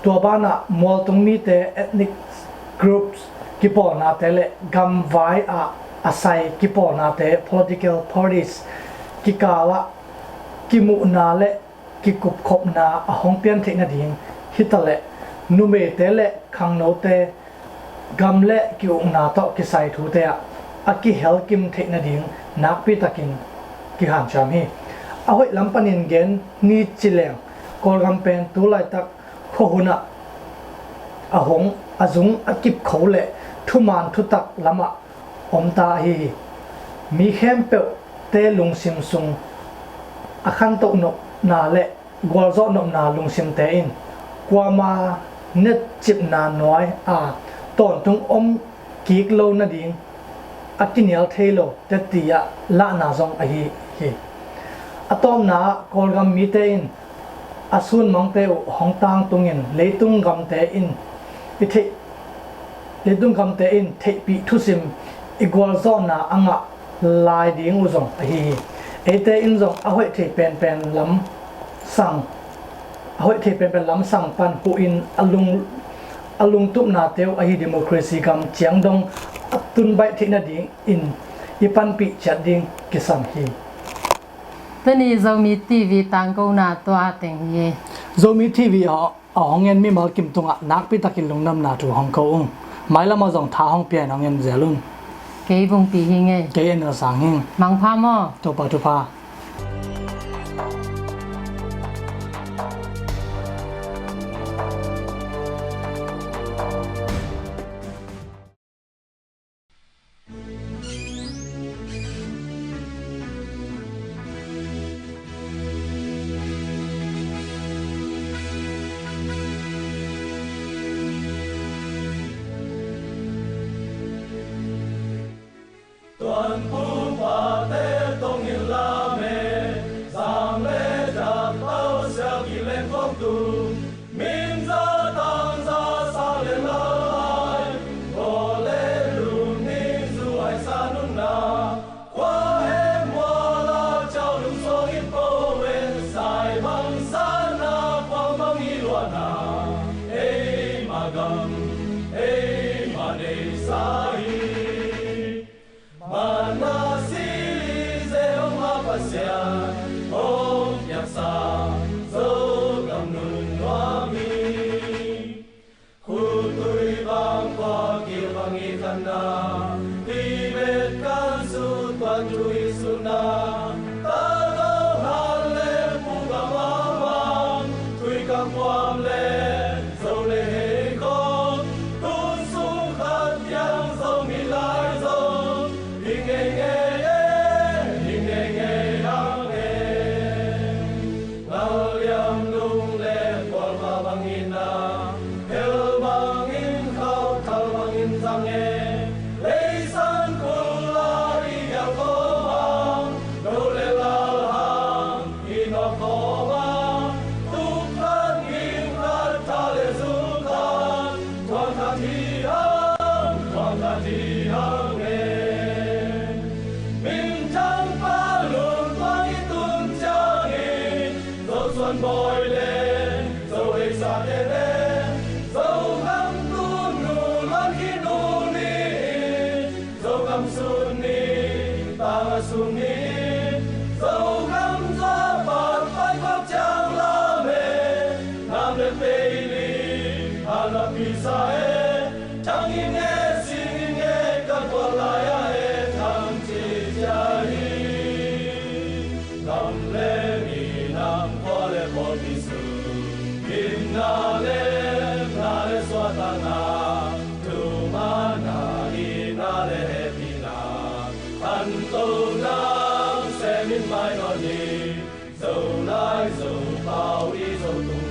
Tua banah mualtung mite, ethnic groups, kipawlnate le gamvai ah a sai kipawlnate, political parties, kikalah kimuhna le kikupkhopna a hong pian theih nading hitaleh, numeite le khangnote gam le ki-ukna tawh kisai thute ah a kihelkim theih nading nakpitakin kihanciam hi. A hoih lam panin gen ni cileng, Kawlgam pen tu laitak khuahun ah a hong, a zung a kipkho le thuman thutak lamah om ta ahi hi. Mi khempeuhte lungsim sung a khantoh nopna le gualzawh nopna lungsimte in kuama netcipna nuai a tawntung om kik lo nading a kinial thei lo teti ah lahna zong ahi hi. A tawpna ah Kawlgam mite in a sunmangte uh hong tangtungin leitung gamte in i theih, leitung gamte in theihpih thusim i gualzawhna a ngah lai ding uh zong ahi hi. Eite in zong a hoih thei penpen lam sang, a hoih thei penpen lam sang pan huhin a lung, a lungtupnate uh ahi democracy gam ciang dong a tunbaih theih nadingin i panpih ciat ding kisam hi. Tuni Zomi T V tangkona tua teng hi. Zomi T V a, a hong en mimal kim tungah nakpitakin lungdamna thu hong ko ung. Mailam ah zong tha hong pia in hong en zel un. Kei Bungpi hi ngei. Kei Enel Sang hi. Mangpha maw. Topa thupha. Tuanphu pate tong in la me, sang le jak tau sia kileng khong tu, min za tang za sa le lai, ko le lum ni zu ai sa nun na, kua he mua la ciau lum song in po we, sai bang sa na kua bang i lua na, ei ma gam, ei ma nei sa hi. Mana sili ze hong a Pasian hong piaksa Zogam nun nuam hi. Khutui bang khua kil bang i khanna, Tibet kan sut pan tui sutna, ta lo han le pu gam a mang, tui kam puam le Zo le hei khong, tun sung khat piang Zomi lai zong, hi ngei ngei e, hi ngei ngei hang e. Ngal liam nung le kual ma bang in a, hel bang in khau, thal bang in zang e. Leisan kul la i a ko bang, do le lal hang, i nawk khawm a, tuk khat, ging khat, tha le zu khat, thuang khat hi hang, thuang khat hi hang e. Minthang pa lungtuang i tun ciangin, Zo suan bawi le, Zo hei sa te le, Zogam tunu luan hi nu ni, Zogam sun ni, tang a sun ni, Zogam zua pan pai khop ciang la me, nam le pei li, a na pi sa e, thang in nge, sing in nge, kan kual lai a e, thang ci cia hi. Gam le minam, khua le pawlpi sung, gimna le na le suahtakna, thumana, itna le hehpihna, khanto nang sem in mai nawn ni. Zolai Zopau i Zotung